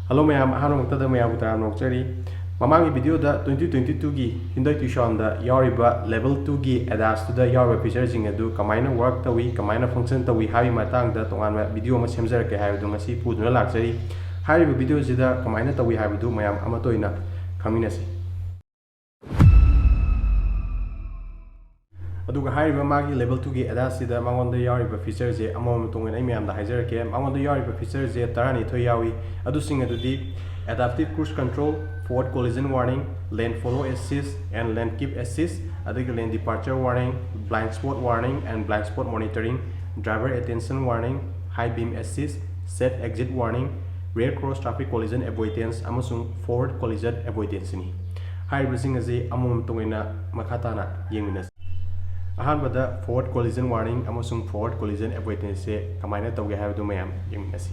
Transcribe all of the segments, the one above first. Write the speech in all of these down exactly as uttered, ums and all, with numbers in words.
Hello ꯃꯌꯥꯝ, ꯑꯍꯥꯟꯕ ꯃꯛꯇꯗ ꯃꯌꯥꯝꯕꯨ ꯇꯔꯥꯝꯅ ꯑꯣꯛꯆꯔꯤ꯫ ꯃꯃꯥꯡꯒꯤ ꯚꯤꯗꯤꯑꯣꯗ twenty twenty-two ꯒꯤ Hyundai Tucsonꯗ ꯌꯥꯎꯔꯤꯕ Level two ꯒꯤ ADASꯇꯨꯗ ꯌꯥꯎꯔꯤꯕ featureꯁꯤꯡ ꯑꯗꯨ ꯀꯃꯥꯏꯅ work ꯇꯧꯏ, ꯀꯃꯥꯏꯅ function ꯇꯧꯏ ꯍꯥꯏꯕꯒꯤ ꯃꯇꯥꯡꯗ ꯇꯣꯉꯥꯟꯕ ꯚꯤꯗꯤꯑꯣ ꯑꯃ ꯁꯦꯝꯖꯔꯛꯀꯦ ꯍꯥꯏꯕꯗꯨ ꯉꯁꯤ ꯄꯨꯗꯨꯅ ꯂꯥꯛꯆꯔꯤ꯫ ꯍꯥꯏꯔꯤꯕ ꯚꯤꯗꯤꯑꯣꯁꯤꯗ ꯀꯃꯥꯏꯅ ꯇꯧꯏ ꯍꯥꯏꯕꯗꯨ ꯃꯌꯥꯝ ꯑꯃꯠꯇ ꯑꯣꯏꯅ ꯈꯪꯃꯤꯟꯅꯁꯤ꯫ ꯑꯗꯨꯒ ꯍꯥꯏꯔꯤꯕ ꯃꯥꯒꯤ Level two ꯒꯤ ADASꯁꯤꯗ ꯃꯉꯣꯟꯗ ꯌꯥꯎꯔꯤꯕ featureꯁꯦ ꯑꯃꯃꯝ ꯇꯣꯉꯥꯟꯅ ꯑꯩ ꯃꯌꯥꯝꯗ ꯍꯥꯏꯖꯔꯛꯀꯦ꯫ ꯃꯉꯣꯟꯗ ꯌꯥꯎꯔꯤꯕ featureꯁꯦ ꯇꯔꯥꯅꯤꯊꯣꯏ ꯌꯥꯎꯏ꯫ ꯑꯗꯨꯁꯤꯡ ꯑꯗꯨꯗꯤ Adaptive Cruise Control, Forward Collision Warning, Lane Follow Assist and Lane Keep Assist, ꯑꯗꯒꯤ Lane Departure Warning, Blind Spot Warning and Blind Spot Monitoring, Driver Attention Warning, High Beam Assist, Safe Exit Warning, Rear Cross Traffic Collision Avoidance ꯑꯃꯁꯨꯡ Forward Collision Avoidanceꯅꯤ꯫ ꯍꯥꯏꯔꯤꯕꯁꯤꯡ ꯑꯁꯤ ꯑꯃꯃꯝ ꯇꯣꯉꯥꯟꯅ ꯃꯈꯥ ꯇꯥꯅ ꯌꯦꯡꯃꯤꯟꯅꯁꯤ꯫ ꯑꯍꯥꯟꯕꯗ Forward Collision Warning ꯑꯃꯁꯨꯡ Forward Collision Avoidanceꯁꯦ ꯀꯃꯥꯏꯅ ꯇꯧꯒꯦ ꯍꯥꯏꯕꯗꯨ ꯃꯌꯥꯝ ꯌꯦꯡꯃꯤꯟꯅꯁꯤ꯫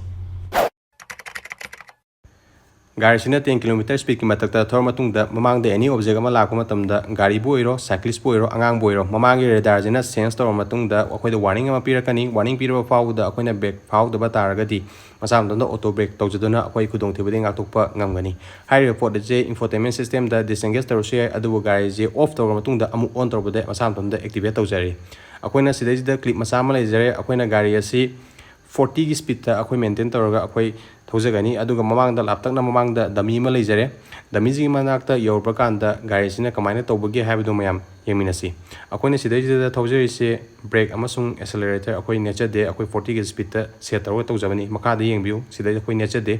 ꯒꯥꯔꯤꯁꯤꯅ ten kilometer speedꯀꯤ ꯃꯊꯛꯇ ꯊꯧꯔ ꯃꯇꯨꯡꯗ ꯃꯃꯥꯡꯗ any object ꯑꯃ ꯂꯥꯛꯄ ꯃꯇꯝꯗ ꯒꯥꯔꯤꯕꯨ ꯑꯣꯏꯔꯣ, cyclistꯄꯨ ꯑꯣꯏꯔꯣ, ꯑꯉꯥꯡꯕꯨ ꯑꯣꯏꯔꯣ, ꯃꯃꯥꯡꯒꯤ radarꯁꯤꯅ sense ꯇꯧꯔꯕ ꯃꯇꯨꯡꯗ ꯑꯩꯈꯣꯏꯗ warning ꯑꯃ ꯄꯤꯔꯛꯀꯅꯤ꯫ Warning ꯄꯤꯔꯕ ꯐꯥꯎꯕꯗ ꯑꯩꯈꯣꯏꯅ brake ꯐꯥꯍꯧꯗꯕ ꯇꯥꯔꯒꯗꯤ ꯃꯁꯥ ꯃꯇꯣꯝꯗ auto brake ꯇꯧꯖꯗꯨꯅ ꯑꯩꯈꯣꯏ ꯈꯨꯗꯣꯡꯊꯤꯕꯗꯒꯤ ꯉꯥꯛꯊꯣꯛꯄ ꯉꯝꯒꯅꯤ꯫ ꯍꯥꯏꯔꯤꯕ ꯄꯣꯠ ꯑꯁꯤ infotainment systemꯗ disengage ꯇꯧꯔꯁꯨ ꯌꯥꯏ, ꯑꯗꯨꯕꯨ ꯒꯥꯔꯤꯁꯦ off ꯇꯧꯔꯕ ꯃꯇꯨꯡꯗ ꯑꯃꯨꯛ on ꯇꯧꯔꯛꯄꯗ ꯃꯁꯥ ꯃꯇꯣꯝꯗ activate ꯇꯧꯖꯔꯤ꯫ ꯑꯩꯈꯣꯏꯅ ꯁꯤꯗꯩꯁꯤꯗ clip ꯃꯆꯥ ꯑꯃ ꯂꯩꯖꯔꯦ꯫ ꯑꯩꯈꯣꯏꯅ ꯒꯥꯔꯤ ꯑꯁꯤ fortyꯒꯤ speedꯇ ꯑꯩꯈꯣꯏ maintain ꯇꯧꯔꯒ ꯑꯩꯈꯣꯏ ꯊꯧꯖꯒꯅꯤ꯫ ꯑꯗꯨꯒ ꯃꯃꯥꯡꯗ ꯂꯥꯞꯇꯛꯅ ꯃꯃꯥꯡꯗ dummy ꯑꯃ ꯂꯩꯖꯔꯦ꯫ Dummyꯁꯤꯒꯤ ꯃꯅꯥꯛꯇ ꯌꯧꯔꯕ ꯀꯥꯟꯗ ꯒꯥꯔꯤꯁꯤꯅ ꯀꯃꯥꯏꯅ ꯇꯧꯕꯒꯦ ꯍꯥꯏꯕꯗꯨ ꯃꯌꯥꯝ ꯌꯦꯡꯃꯤꯟꯅꯁꯤ꯫ ꯑꯩꯈꯣꯏꯅ ꯁꯤꯗꯩꯁꯤꯗ ꯊꯧꯖꯔꯤꯁꯦ brake ꯑꯃꯁꯨꯡ accelerator ꯑꯩꯈꯣꯏ ꯅꯦꯠꯆꯗꯦ, ꯑꯩꯈꯣꯏ fortyꯒꯤ speedꯇ set ꯇꯧꯔꯒ ꯇꯧꯖꯕꯅꯤ꯫ ꯃꯈꯥꯗ ꯌꯦꯡꯕꯤꯌꯨ, ꯁꯤꯗꯩꯗ ꯑꯩꯈꯣꯏ ꯅꯦꯠꯆꯗꯦ꯫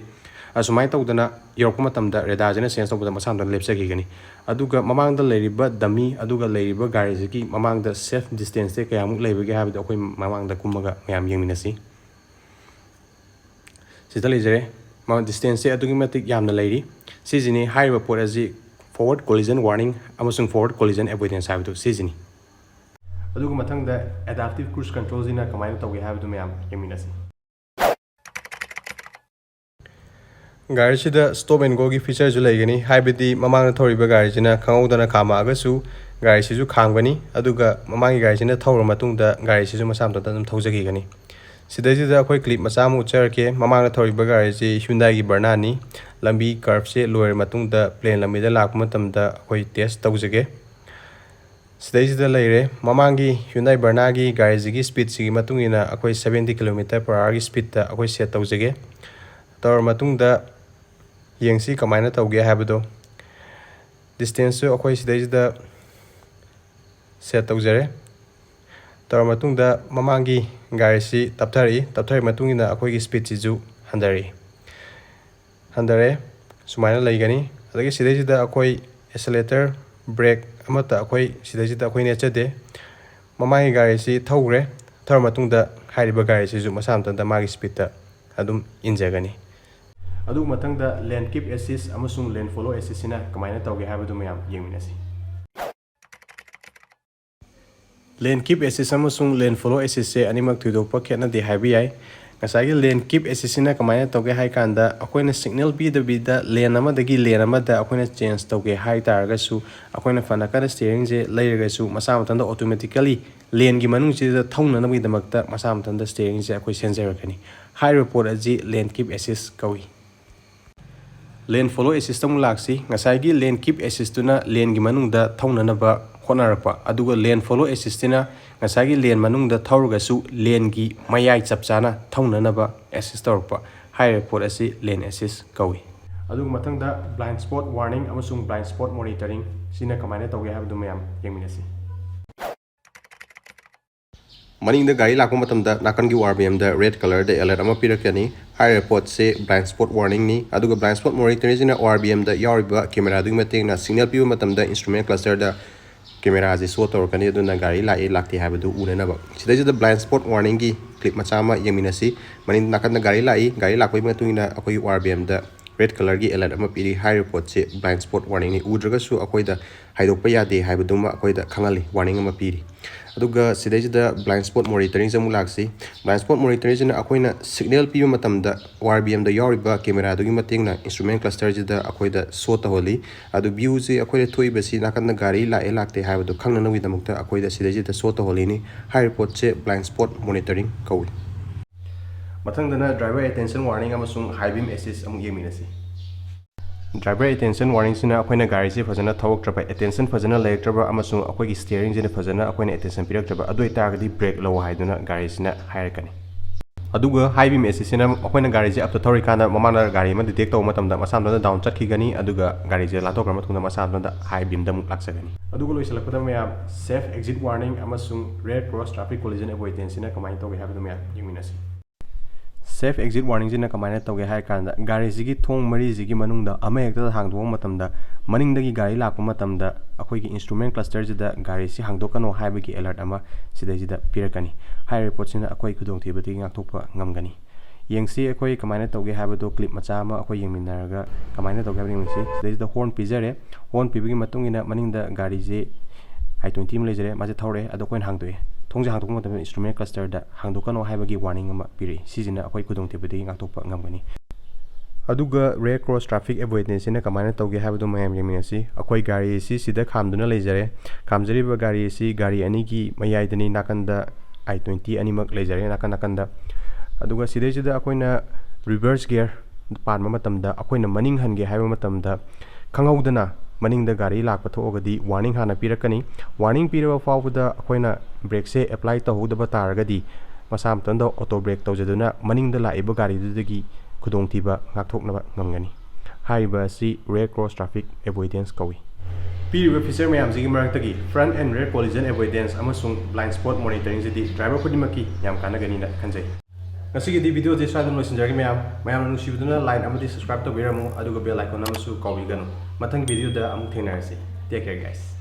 ꯑꯁꯨꯃꯥꯏꯅ ꯇꯧꯗꯅ ꯌꯧꯔꯛꯄ ꯃꯇꯝꯗ radarꯁꯤꯅ sense ꯇꯧꯕꯗ ꯃꯁꯥ ꯃꯊꯟꯇ ꯂꯦꯞꯆꯈꯤꯒꯅꯤ꯫ ꯑꯗꯨꯒ ꯃꯃꯥꯡꯗ ꯂꯩꯔꯤꯕ dummy ꯑꯗꯨꯒ ꯂꯩꯔꯤꯕ ꯒꯥꯔꯤꯁꯤꯒꯤ ꯃꯃꯥꯡꯗ safe distanceꯁꯦ ꯀꯌꯥꯃꯨꯛ ꯂꯩꯕꯒꯦ ꯍꯥꯏꯕꯗꯨ ꯑꯩꯈꯣꯏ ꯃꯃꯥꯡꯗ ꯀꯨꯝꯃꯒ ꯃꯌꯥꯝ ꯌꯦꯡꯃꯤꯟꯅꯁꯤ꯫ ꯁꯤꯗ ꯂꯩꯖꯔꯦ꯫ ꯃꯥ distanceꯁꯦ ꯑꯗꯨꯛꯀꯤ ꯃꯇꯤꯛ ꯌꯥꯝꯅ ꯂꯩꯔꯤ꯫ ꯁꯤꯁꯤꯅꯤ ꯍꯥꯏꯔꯤꯕ ꯄꯣꯠ ꯑꯁꯤ forward collision warning ꯑꯃꯁꯨꯡ forward collision avoidance ꯍꯥꯏꯕꯗꯨ ꯁꯤꯁꯤꯅꯤ꯫ ꯑꯗꯨꯒ ꯃꯊꯪꯗ adaptive cruise controlꯁꯤꯅ ꯀꯃꯥꯏꯅ ꯇꯧꯒꯦ ꯍꯥꯏꯕꯗꯨ ꯃꯌꯥꯝ ꯌꯦꯡꯃꯤꯟꯅꯁꯤ꯫ ꯒꯥꯔꯤꯁꯤꯗ stop and goꯒꯤ featureꯁꯨ ꯂꯩꯒꯅꯤ, ꯍꯥꯏꯕꯗꯤ ꯃꯃꯥꯡꯗ ꯊꯧꯔꯤꯕ ꯒꯥꯔꯤꯁꯤꯅ ꯈꯪꯍꯧꯗꯅ ꯈꯥꯝꯃꯛꯑꯒꯁꯨ ꯒꯥꯔꯤꯁꯤꯁꯨ ꯈꯥꯝꯒꯅꯤ, ꯑꯗꯨꯒ ꯃꯃꯥꯡꯒꯤ ꯒꯥꯔꯤꯁꯤꯅ ꯊꯧꯔ ꯃꯇꯨꯡꯗ ꯒꯥꯔꯤꯁꯤꯁꯨ ꯃꯁꯥ ꯃꯇꯣꯝꯇ ꯑꯗꯨꯝ ꯊꯧꯖꯈꯤꯒꯅꯤ꯫ ꯁꯤꯗꯩꯁꯤꯗ ꯑꯩꯈꯣꯏ ꯀ꯭ꯂꯤꯞ ꯃꯆꯥ ꯑꯃ ꯎꯠꯆꯔꯛꯀꯦ꯫ ꯃꯃꯥꯡꯗ ꯊꯧꯔꯤꯕ ꯒꯥꯔꯤꯁꯤ ꯍ꯭ꯌꯨꯟꯗꯥꯏꯒꯤ ꯕꯔꯅꯥꯅꯤ꯫ ꯂꯝꯕꯤ ꯀꯔꯞꯁꯦ ꯂꯣꯏꯔ ꯃꯇꯨꯡꯗ ꯄ꯭ꯂꯦꯟ ꯂꯝꯕꯤꯗ ꯂꯥꯛꯄ ꯃꯇꯝꯗ ꯑꯩꯈꯣꯏ ꯇꯦꯁ ꯇꯧꯖꯒꯦ꯫ ꯁꯤꯗꯩꯁꯤꯗ ꯂꯩꯔꯦ꯫ ꯃꯃꯥꯡꯒꯤ ꯍ꯭ꯌꯨꯟꯗꯥꯏ ꯕꯔꯅꯥꯒꯤ ꯒꯥꯔꯤꯁꯤꯒꯤ ꯁ꯭ꯄꯤꯠꯁꯤꯒꯤ ꯃꯇꯨꯡ ꯏꯟꯅ ꯑꯩꯈꯣꯏ ꯁꯕꯦꯟꯇꯤ ꯀꯤꯂꯣꯃꯤꯇꯔ ꯄꯔ ꯑꯋꯥꯔꯒꯤ ꯁ꯭ꯄꯤꯠꯇ ꯑꯩꯈꯣꯏ ꯁꯦꯠ ꯇꯧꯖꯒꯦ꯫ ꯇꯧꯔ ꯃꯇꯨꯡꯗ ꯌꯦꯡꯁꯤ ꯀꯃꯥꯏꯅ ꯇꯧꯒꯦ ꯍꯥꯏꯕꯗꯣ꯫ ꯗꯤꯁꯇꯦꯟꯁꯁꯨ ꯑꯩꯈꯣꯏ ꯁꯤꯗꯩꯁꯤꯗ ꯁꯦꯠ ꯇꯧꯖꯔꯦ꯫ ꯇꯧꯔ ꯃꯇꯨꯡꯗ ꯃꯃꯥꯡꯒꯤ ꯒꯥꯔꯤꯁꯤ ꯇꯞꯊꯔꯛꯏ꯫ ꯇꯞꯊꯔꯛꯄ ꯃꯇꯨꯡ ꯏꯟꯅ ꯑꯩꯈꯣꯏꯒꯤ ꯁ꯭ꯄꯤꯠꯁꯤꯁꯨ ꯍꯟꯊꯔꯛꯏ꯫ ꯍꯟꯊꯔꯦ꯫ ꯁꯨꯃꯥꯏꯅ ꯂꯩꯒꯅꯤ꯫ ꯑꯗꯒꯤ ꯁꯤꯗꯩꯁꯤꯗ ꯑꯩꯈꯣꯏ ꯑꯦꯁꯦꯂꯦꯇꯔ, ꯕ꯭ꯔꯦꯛ ꯑꯃꯠꯇ ꯑꯩꯈꯣꯏ ꯁꯤꯗꯩꯁꯤꯗ ꯑꯩꯈꯣꯏ ꯅꯦꯠꯆꯗꯦ꯫ ꯃꯃꯥꯡꯒꯤ ꯒꯥꯔꯤꯁꯤ ꯊꯧꯈ꯭ꯔꯦ꯫ ꯊꯧꯔ ꯃꯇꯨꯡꯗ ꯍꯥꯏꯔꯤꯕ ꯒꯥꯔꯤꯁꯤꯁꯨ ꯃꯁꯥ ꯃꯊꯟꯇ ꯃꯥꯒꯤ ꯁ꯭ꯄꯤꯠꯇ ꯑꯗꯨꯝ ꯏꯟꯖꯒꯅꯤ꯫ ꯑꯗꯨꯒ ꯃꯊꯪꯗ ꯂꯦꯟ ꯀꯤꯞ ꯑꯦꯁꯤꯁ ꯑꯃꯁꯨꯡ ꯂꯦꯟ ꯐꯣꯂꯣ ꯑꯦꯁꯤꯁꯁꯤꯅ ꯀꯃꯥꯏꯅ ꯇꯧꯒꯦ ꯍꯥꯏꯕꯗꯨ ꯃꯌꯥꯝ ꯌꯦꯡꯃꯤꯟꯅꯁꯤ꯫ ꯂꯦꯟ ꯀꯤꯞ ꯑꯦꯁꯤꯁ ꯑꯃꯁꯨꯡ ꯂꯦꯟ ꯐꯣꯂꯣ ꯑꯦꯁꯤꯁꯁꯦ ꯑꯅꯤꯃꯛ ꯊꯣꯏꯗꯣꯛꯄ ꯈꯦꯠꯅꯗꯦ ꯍꯥꯏꯕ ꯌꯥꯏ꯫ ꯉꯁꯥꯏꯒꯤ ꯂꯦꯟ ꯀꯤꯞ ꯑꯦꯁꯤꯁꯁꯤꯅ ꯀꯃꯥꯏꯅ ꯇꯧꯒꯦ ꯍꯥꯏ ꯀꯥꯟꯗ, ꯑꯩꯈꯣꯏꯅ ꯁꯤꯒꯅꯦꯜ ꯄꯤꯗꯕꯤꯗ ꯂꯦꯟ ꯑꯃꯗꯒꯤ ꯂꯦꯟ ꯑꯃꯗ ꯑꯩꯈꯣꯏꯅ ꯆꯦꯟꯖ ꯇꯧꯒꯦ ꯍꯥꯏ ꯇꯥꯔꯒꯁꯨ, ꯑꯩꯈꯣꯏꯅ ꯐꯅ ꯀꯟꯅ ꯁ꯭ꯇꯤꯌꯔꯤꯡꯁꯦ ꯂꯩꯔꯒꯁꯨ ꯃꯁꯥ ꯃꯊꯟꯇ ꯑꯣꯇꯣꯃꯦꯇꯤꯀꯦꯂꯤ ꯂꯦꯟꯒꯤ ꯃꯅꯨꯡꯁꯤꯗ ꯊꯧꯅꯅꯕꯒꯤꯗꯃꯛꯇ ꯃꯁꯥ ꯃꯊꯟꯇ ꯁ꯭ꯇꯤꯌꯔꯤꯡꯁꯦ ꯑꯩꯈꯣꯏ ꯁꯦꯝꯖꯔꯛꯀꯅꯤ꯫ ꯍꯥꯏꯔꯤꯕ ꯄꯣꯠ ꯑꯁꯤ ꯂꯦꯟ ꯀꯤꯞ ꯑꯦꯁꯤꯁ ꯀꯧꯏ꯫ ꯂꯦꯟ ꯐꯣꯂꯣ ꯑꯦꯁꯤꯁꯇ ꯑꯃꯨꯛ ꯂꯥꯛꯁꯤ꯫ ꯉꯁꯥꯏꯒꯤ ꯂꯦꯟ ꯀꯤꯞ ꯑꯦꯁꯤꯁꯇꯨꯅ ꯂꯦꯟꯒꯤ ꯃꯅꯨꯡꯗ ꯊꯧꯅꯅꯕ ꯍꯣꯠꯅꯔꯛꯄ, ꯑꯗꯨꯒ ꯂꯦꯟ ꯐꯣꯂꯣ ꯑꯦꯁꯤꯁꯇꯨꯅ ꯉꯁꯥꯏꯒꯤ ꯂꯦꯟ ꯃꯅꯨꯡꯗ ꯊꯧꯔꯒꯁꯨ ꯂꯦꯟꯒꯤ ꯃꯌꯥꯏ ꯆꯞ ꯆꯥꯅ ꯊꯧꯅꯅꯕ ꯑꯦꯁꯤꯁ ꯇꯧꯔꯛꯄ꯫ ꯍꯥꯏꯔꯤꯕ ꯄꯣꯠ ꯑꯁꯤ ꯂꯦꯟ ꯑꯦꯁꯤꯁ ꯀꯧꯏ꯫ ꯑꯗꯨꯒ ꯃꯊꯪꯗ blind spot warning ꯑꯃꯁꯨꯡ blind spot monitoring ꯁꯤꯅ ꯀꯃꯥꯏꯅ ꯇꯧꯒꯦ ꯍꯥꯏꯕꯗꯨ ꯃꯌꯥꯝ ꯌꯦꯡꯃꯤꯟꯅꯁꯤ꯫ ꯃꯅꯤꯡꯗ ꯒꯥꯔꯤ ꯂꯥꯛꯄ ꯃꯇꯝꯗ ꯅꯥꯀꯟꯒꯤ ꯑꯥꯔ ꯕꯤ ꯑꯦꯝꯗ ꯔꯦꯗ ꯀꯂꯔꯗ ꯑꯦꯂꯔꯠ ꯑꯃ ꯄꯤꯔꯛꯀꯅꯤ꯫ ꯍꯥꯏꯔꯤꯕ ꯄꯣꯠꯁꯦ blind spot warningꯅꯤ꯫ ꯑꯗꯨꯒ blind spot monitoringꯁꯤꯅ ꯑꯥꯔ ꯕꯤ ꯑꯦꯝꯗ ꯌꯥꯎꯔꯤꯕ ꯀꯦꯃꯦꯔꯥꯗꯨꯒꯤ ꯃꯇꯦꯡꯅ ꯁꯤꯒꯅꯦꯜ ꯄꯤꯕ ꯃꯇꯝꯗ ꯏꯟꯁꯇ꯭ꯔꯨꯃꯦꯟ ꯀ꯭ꯂꯁꯇꯔꯗ ꯀꯦꯃꯦꯔꯥꯁꯦ ꯁꯣ ꯇꯧꯔꯛꯀꯅꯤ, ꯑꯗꯨꯅ ꯒꯥꯔꯤ ꯂꯥꯛꯑꯦ ꯂꯥꯛꯇꯦ ꯍꯥꯏꯕꯗꯨ ꯎꯅꯅꯕ꯫ ꯁꯤꯗꯩꯁꯤꯗ blind spot warningꯒꯤ ꯀ꯭ꯂꯤꯞ ꯃꯆꯥ ꯑꯃ ꯌꯦꯡꯃꯤꯟꯅꯁꯤ꯫ ꯃꯅꯤꯡ ꯅꯥꯀꯟꯗ ꯒꯥꯔꯤ ꯂꯥꯛꯏ, ꯒꯥꯔꯤ ꯂꯥꯛꯄꯒꯤ ꯃꯇꯨꯡ ꯏꯟꯅ ꯑꯩꯈꯣꯏꯒꯤ ꯑꯥꯔ ꯕꯤ ꯑꯦꯝꯗ ꯔꯦꯗ ꯀꯂꯔꯒꯤ ꯑꯦꯂꯔꯠ ꯑꯃ ꯄꯤꯔꯤ꯫ ꯍꯥꯏꯔꯤꯕ ꯄꯣꯠꯁꯦ blind spot warningꯅꯤ꯫ ꯎꯗ꯭ꯔꯒꯁꯨ ꯑꯩꯈꯣꯏꯗ ꯍꯥꯏꯗꯣꯛꯄ ꯌꯥꯗꯦ ꯍꯥꯏꯕꯗꯨꯃ ꯑꯩꯈꯣꯏꯗ ꯈꯪꯍꯜꯂꯤ, warning ꯑꯃ ꯄꯤꯔꯤ꯫ ꯑꯗꯨꯒ ꯁꯤꯗꯩꯁꯤꯗ blind spot monitoringꯁꯦ ꯑꯃꯨꯛ ꯂꯥꯛꯁꯤ꯫ Blind spot monitoringꯁꯤꯅ ꯑꯩꯈꯣꯏꯅ ꯁꯤꯒꯅꯦꯜ ꯄꯤꯕ ꯃꯇꯝꯗ ꯑꯥꯔ ꯕꯤ ꯑꯦꯝꯗ ꯌꯥꯎꯔꯤꯕ ꯀꯦꯃꯦꯔꯥꯗꯨꯒꯤ ꯃꯇꯦꯡꯅ ꯏꯟꯁꯇ꯭ꯔꯨꯃꯦꯟ ꯀ꯭ꯂꯁꯇꯔꯁꯤꯗ ꯑꯩꯈꯣꯏꯗ ꯁꯣ ꯇꯧꯍꯜꯂꯤ꯫ ꯑꯗꯨ ꯚ꯭ꯌꯨꯁꯦ ꯑꯩꯈꯣꯏꯗ ꯊꯣꯛꯏꯕꯁꯤ ꯅꯥꯀꯟꯗ ꯒꯥꯔꯤ ꯂꯥꯛꯑꯦ ꯂꯥꯛꯇꯦ ꯍꯥꯏꯕꯗꯨ ꯈꯪꯅꯅꯕꯒꯤꯗꯃꯛꯇ ꯑꯩꯈꯣꯏꯗ ꯁꯤꯗꯩꯁꯤꯗ ꯁꯣ ꯇꯧꯍꯜꯂꯤꯅꯤ꯫ ꯍꯥꯏꯔꯤꯕ ꯄꯣꯠꯁꯦ blind spot monitoring ꯀꯧꯏ꯫ ꯃꯊꯪꯗꯅ driver attention warning ꯑꯃꯁꯨꯡ high beam assist ꯑꯃꯨꯛ ꯌꯦꯡꯃꯤꯟꯅꯁꯤ꯫ Driver attention warning ꯁꯤꯅ ꯑꯩꯈꯣꯏꯅ ꯒꯥꯔꯤꯁꯤ ꯐꯖꯅ ꯊꯧꯔꯛꯇ꯭ꯔꯕ, attention ꯐꯖꯅ ꯂꯩꯔꯛꯇ꯭ꯔꯕ ꯑꯃꯁꯨꯡ ꯑꯩꯈꯣꯏꯒꯤ steering ꯁꯤꯅ ꯐꯖꯅ ꯑꯩꯈꯣꯏꯅ attention ꯄꯤꯔꯛꯇ꯭ꯔꯕ, ꯑꯗꯨ ꯑꯣꯏꯇꯥꯔꯒꯗꯤ brake ꯂꯧ ꯍꯥꯏꯗꯨꯅ ꯒꯥꯔꯤꯁꯤꯅ ꯍꯥꯏꯔꯛꯀꯅꯤ꯫ ꯑꯗꯨꯒ high beam assist ꯁꯤꯅ ꯑꯩꯈꯣꯏꯅ ꯒꯥꯔꯤꯁꯦ up ꯇ ꯊꯧꯔꯤꯀꯥꯟꯗ ꯃꯃꯥꯡꯗ ꯒꯥꯔꯤ ꯑꯃ detect ꯇꯧꯕ ꯃꯇꯝꯗ ꯃꯁꯥ ꯃꯊꯟꯇ down ꯆꯠꯈꯤꯒꯅꯤ, ꯑꯗꯨꯒ ꯒꯥꯔꯤꯁꯦ ꯂꯥꯟꯊꯣꯛꯈ꯭ꯔ ꯃꯇꯨꯡꯗ ꯃꯁꯥ ꯃꯊꯟꯇ high beam ꯗ ꯑꯃꯨꯛ ꯂꯥꯛꯆꯒꯅꯤ꯫ ꯑꯗꯨꯒ ꯂꯣꯏꯁꯤꯜꯂꯛꯄꯗ ꯃꯌꯥꯝ, safe exit warning ꯑꯃꯁꯨꯡ red cross traffic collision avoidance ꯁꯤꯅ ꯀꯃꯥꯏꯅ ꯇꯧꯒꯦ ꯍꯥꯏꯕꯗꯨ ꯃꯌꯥꯝ ꯌꯦꯡꯃꯤꯟꯅꯁꯤ꯫ Safe exit warning ꯁꯤꯅ ꯀꯃꯥꯏꯅ ꯇꯧꯒꯦ ꯍꯥꯏꯔ ꯀꯥꯟꯗ, ꯒꯥꯔꯤꯁꯤꯒꯤ ꯊꯣꯡ ꯃꯔꯤꯁꯤꯒꯤ ꯃꯅꯨꯡꯗ ꯑꯃꯍꯦꯛꯇꯗ ꯍꯥꯡꯗꯣꯛꯄ ꯃꯇꯝꯗ, ꯃꯅꯤꯡꯗꯒꯤ ꯒꯥꯔꯤ ꯂꯥꯛꯄ ꯃꯇꯝꯗ ꯑꯩꯈꯣꯏꯒꯤ instrument cluster ꯁꯤꯗ ꯒꯥꯔꯤꯁꯤ ꯍꯥꯡꯗꯣꯛꯀꯅꯨ ꯍꯥꯏꯕꯒꯤ alert ꯑꯃ ꯁꯤꯗꯩꯁꯤꯗ ꯄꯤꯔꯛꯀꯅꯤ꯫ ꯍꯥꯏꯔꯤꯕ ꯄꯣꯠꯁꯤꯅ ꯑꯩꯈꯣꯏ ꯈꯨꯗꯣꯡꯊꯤꯕꯗꯒꯤ ꯉꯥꯛꯊꯣꯛꯄ ꯉꯝꯒꯅꯤ꯫ ꯌꯦꯡꯁꯤ, ꯑꯩꯈꯣꯏ ꯀꯃꯥꯏꯅ ꯇꯧꯒꯦ ꯍꯥꯏꯕꯗꯣ clip ꯃꯆꯥ ꯑꯃ ꯑꯩꯈꯣꯏ ꯌꯦꯡꯃꯤꯟꯅꯔꯒ ꯀꯃꯥꯏꯅ ꯇꯧꯒꯦ ꯍꯥꯏꯕꯗꯣ ꯌꯦꯡꯁꯤ꯫ ꯁꯤꯗꯩꯁꯤꯗ horn ꯄꯤꯖꯔꯦ꯫ Horn ꯄꯤꯕꯒꯤ ꯃꯇꯨꯡ ꯏꯟꯅ ꯃꯅꯤꯡꯗ ꯒꯥꯔꯤꯁꯦ i twenty ꯑꯃ ꯂꯩꯖꯔꯦ, ꯃꯥꯁꯦ ꯊꯧꯔꯛꯑꯦ꯫ ꯑꯗꯣ ꯑꯩꯈꯣꯏꯅ ꯍꯥꯡꯗꯣꯛꯑꯦ꯫ ꯊꯣꯡꯁꯦ ꯍꯥꯡꯗꯣꯛꯄ ꯃꯇꯝꯗ instrument cluster ꯗ ꯍꯥꯡꯗꯣꯛꯀꯅꯣ ꯍꯥꯏꯕꯒꯤ warning ꯑꯃ ꯄꯤꯔꯛꯏ꯫ ꯁꯤꯁꯤꯅ ꯑꯩꯈꯣꯏ ꯈꯨꯗꯣꯡꯊꯤꯕꯗꯒꯤ ꯉꯥꯛꯊꯣꯛꯄ ꯉꯝꯒꯅꯤ꯫ ꯑꯗꯨꯒ red cross traffic avoidance ꯁꯤꯅ ꯀꯃꯥꯏꯅ ꯇꯧꯒꯦ ꯍꯥꯏꯕꯗꯣ ꯃꯌꯥꯝ ꯌꯦꯡꯃꯤꯟꯅꯁꯤ꯫ ꯑꯩꯈꯣꯏ ꯒꯥꯔꯤ ꯑꯁꯤ ꯁꯤꯗ ꯈꯥꯝꯗꯨꯅ ꯂꯩꯖꯔꯦ꯫ ꯈꯥꯝꯖꯔꯤꯕ ꯒꯥꯔꯤ ꯑꯁꯤ ꯒꯥꯔꯤ ꯑꯅꯤꯒꯤ ꯃꯌꯥꯏꯗꯅꯤ, ꯅꯥꯀꯟꯗ i twenty ꯑꯅꯤꯃꯛ ꯂꯩꯖꯔꯦ, ꯅꯥꯀꯟ ꯅꯥꯀꯟꯗ꯫ ꯑꯗꯨꯒ ꯁꯤꯗꯩꯁꯤꯗ ꯑꯩꯈꯣꯏꯅ reverse gear ꯄꯥꯟꯕ ꯃꯇꯝꯗ, ꯑꯩꯈꯣꯏꯅ ꯃꯅꯤꯡ ꯍꯟꯒꯦ ꯍꯥꯏꯕ ꯃꯇꯝꯗ, ꯈꯪꯍꯧꯗꯅ ꯃꯅꯤꯡꯗ ꯒꯥꯔꯤ ꯂꯥꯛꯄ ꯊꯣꯛꯑꯒꯗꯤ warning ꯍꯥꯟꯅ ꯄꯤꯔꯛꯀꯅꯤ꯫ Warning ꯄꯤꯔꯕ ꯐꯥꯎꯕꯗ ꯑꯩꯈꯣꯏꯅ brake ꯁꯦ apply ꯇꯧꯍꯧꯗꯕ ꯇꯥꯔꯒꯗꯤ, ꯃꯁꯥ ꯃꯊꯟꯇ auto brake ꯇꯧꯖꯗꯨꯅ ꯃꯅꯤꯡꯗ ꯂꯥꯛꯏꯕ ꯒꯥꯔꯤꯗꯨꯗꯒꯤ ꯈꯨꯗꯣꯡꯊꯤꯕ ꯉꯥꯛꯊꯣꯛꯅꯕ ꯉꯝꯒꯅꯤ꯫ ꯍꯥꯏꯔꯤꯕ ꯑꯁꯤ red cross traffic avoidance ꯀꯧꯏ꯫ ꯄꯤꯔꯤꯕ feature ꯃꯌꯥꯝꯁꯤꯒꯤ ꯃꯔꯛꯇꯒꯤ front and rear collision avoidance ꯑꯃꯁꯨꯡ blind spot monitoring ꯁꯤꯗꯤ driver ꯈꯨꯗꯤꯡꯃꯛꯀꯤ ꯌꯥꯝ ꯀꯥꯟꯅꯒꯅꯤꯅ ꯈꯟꯖꯩ꯫ ꯉꯁꯤꯒꯤꯗꯤ video ꯁꯦ ꯁ꯭ꯋꯥꯏꯗ ꯂꯣꯏꯁꯤꯟꯖꯔꯒꯦ ꯃꯌꯥꯝ꯫ ꯃꯌꯥꯝꯅ ꯅꯨꯡꯁꯤꯕꯤꯗꯨꯅ like ꯑꯃꯗꯤ subscribe ꯇꯧꯕꯤꯔꯝꯃꯨ, ꯑꯗꯨꯒ bell icon ꯑꯃꯁꯨ ꯀꯥꯎꯕꯤꯒꯅꯨ꯫ ꯃꯊꯪꯒꯤ video ꯗ ꯑꯃꯨꯛ ꯊꯦꯡꯅꯔꯁꯤ꯫ Take care, guys.